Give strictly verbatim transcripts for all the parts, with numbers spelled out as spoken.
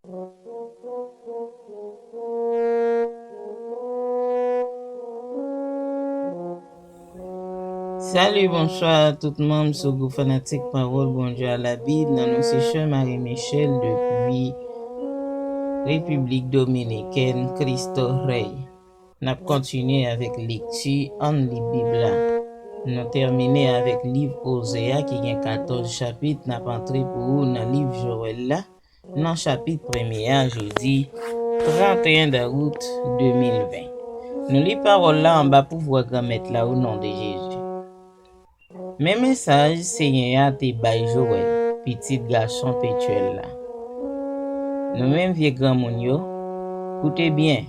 Salut, bonsoir tout moun sou gwoup fanatik Pawòl Bondye a Labib nan non se Sè Marie Michel depi Repiblik Dominikèn, Cristo Rey. N ap kontinye avèk lekti ann li Bib la. Nou tèmine avèk liv Oze a ki gen katòz chapit, n ap antre pou ou nan liv Jowèl la, nan chapit premye a, jodi trannteyen dawout de mil ven. Nou li pawòl la anba pouvwa Granmèt la, o non de Jezi. Men mesaj Senyè a te bay Jowèl, pitit gason Petyèl la. Nou menm vye granmoun yo, koute byen.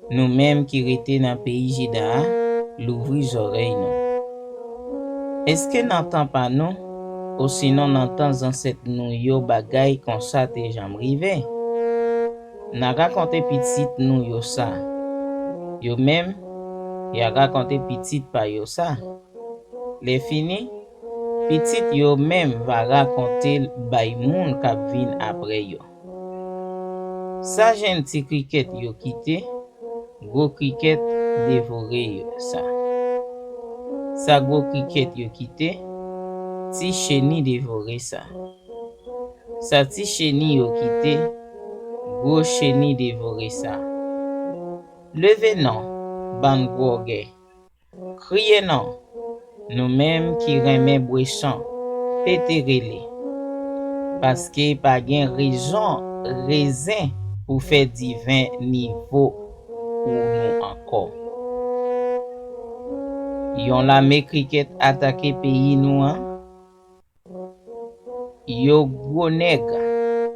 Nou menm ki rete nan peyi Jida a, louvri zòrèy nou. Èske nan tan pa nou, osinon nan tan zansèt nou yo, bagay konsa te janm rive? N a rakonte pitit nou yo sa. Yo menm, y a rakonte pitit pa yo sa. Lèfini, pitit yo menm va rakonte l bay moun k ap vin apre yo. Sa jèn ti krikèt yo kite, gwo krikèt devore yo sa. Sa gwo krikèt yo kite, ti cheni devore sa. Sa ti cheni yo kite, gwo cheni devore sa. Leve non, bann gwògè! Kriye non, nou menm ki renmen bweson, pete rele, paske pa gen rezon rezen pou fè diven nivo pou nou ankò. Yon lame krikèt atake peyi nou an. Yo gwo nèg,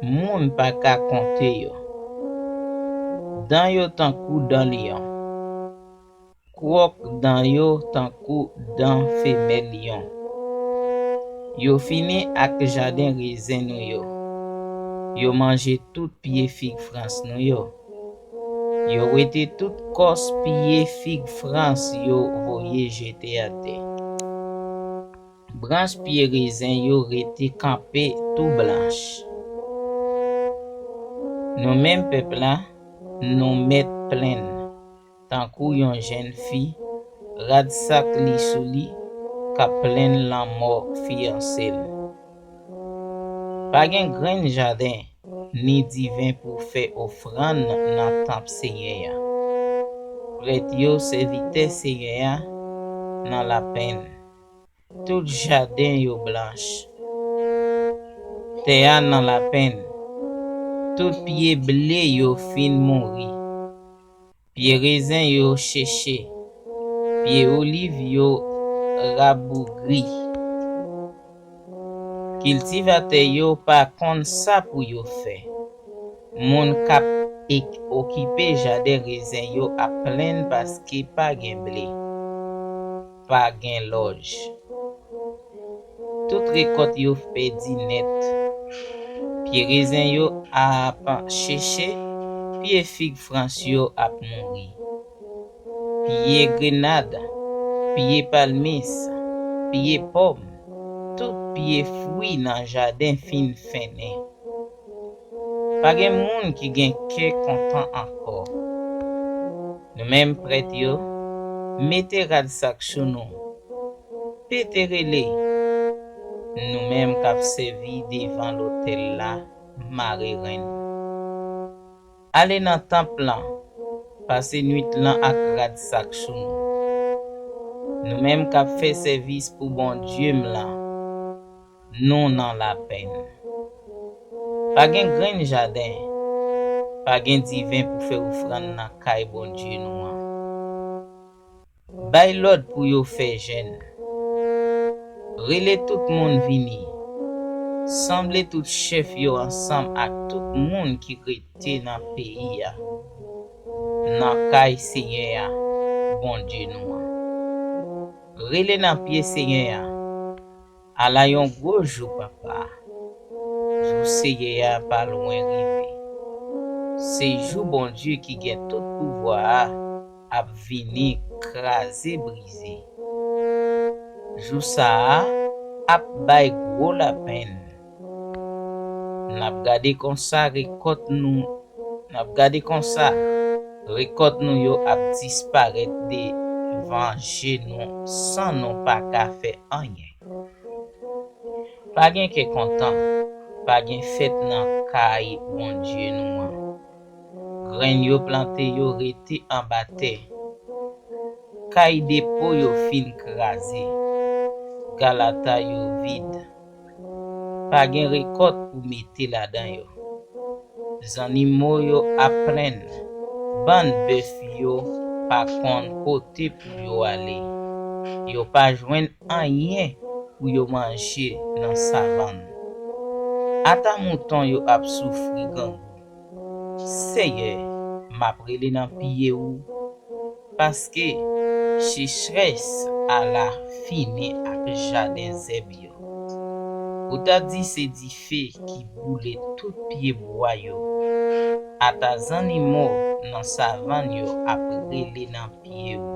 moun pa ka konte yo. Dan yo tankou dan lyon. Kwòk dan yo tankou dan femèl lyon. Yo fini ak jaden rezen nou yo. Yo manje tout pye fig frans nou yo. Yo wete tout kòs pye fig frans yo voye jete atè. Branch pye rezen yo rete kanpe tou blanch. Nou menm pèp la, nou mèt plenn, tankou yon jèn fi, rad sak li sou li, k ap plenn lanmò fiyanse l. Pa gen grenn jaden, ni diven pou fè ofrann nan tanp Senyè a. Prèt yo, sèvitè Senyè a, nan lapenn. Tout jaden yo blanch. Tè a nan lapenn. Tout pye ble yo fin mouri. Pye rezen yo cheche. Pye oliv yo rabougri. Kiltivatè yo pa konn sa pou yo fè. Moun k ap ek- okipe jaden rezen yo ap plenn paske pa gen ble, pa gen lòj. Tout rekòt yo pèdi nèt. Pye rezen yo ap cheche, pye fig frans yo ap mouri. Pye grenad, pye palmis, pye pòm, tout pye fwi nan jaden fin fennen. Pa gen moun ki gen kè kontan ankò. Nou menm prèt yo, mete rad sak sou nou. Pete rele, nou menm k ap sèvi devan lotèl la, mare renn. Ale nan tanp lan, pase nwit lan ak rad sak sou nou. Nou menm k ap fè sèvis pou Bondye m lan, nou nan lapenn. Pa gen grenn jaden, pa gen diven pou fè ofrann nan kay Bondye nou an. Bay lòd pou yo fè jèn. Rele tout moun vini. Sanble tout chèf yo ansanm ak tout moun ki rete nan peyi a, nan kay Senyè a, Bondye nou an. Rele nan pye Senyè a. Ala yon gwo jou, Papa! Jou Senyè a pa lwen rive. Se jou Bondye ki gen tout pouvwa a ap vini kraze brize. Jou sa a ap bay gwo lapenn. N ap gade konsa rekòt nou, n ap gade konsa rekòt nou yo ap disparèt devan je nou san nou pa ka fè anyen. Pa gen kè kontan, pa gen fèt nan kay Bondye nou an. Grenn yo plante yo rete anba tè. Kay depo yo fin kraze. Galata yo vid. Pa gen rekòt pou mete ladan yo. Zannimo yo ap plenn. Bann bèf yo pa konn kote pou yo ale. Yo pa jwenn anyen pou yo manje nan savann. Ata mouton yo ap soufri grangou. Seyè, m ap rele nan pye w, paske sechrès ala fini ak jaden zèb yo. Ou ta di se dife ki boule tout pye bwa yo. Ata zannimo nan savann yo ap rele nan pye w,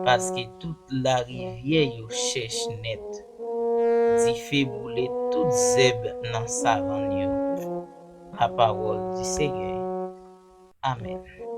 paske tout larivyè yo chèch nèt. Dife boule tout zèb nan savann yo. Lapawòl di Seyè. Amèn.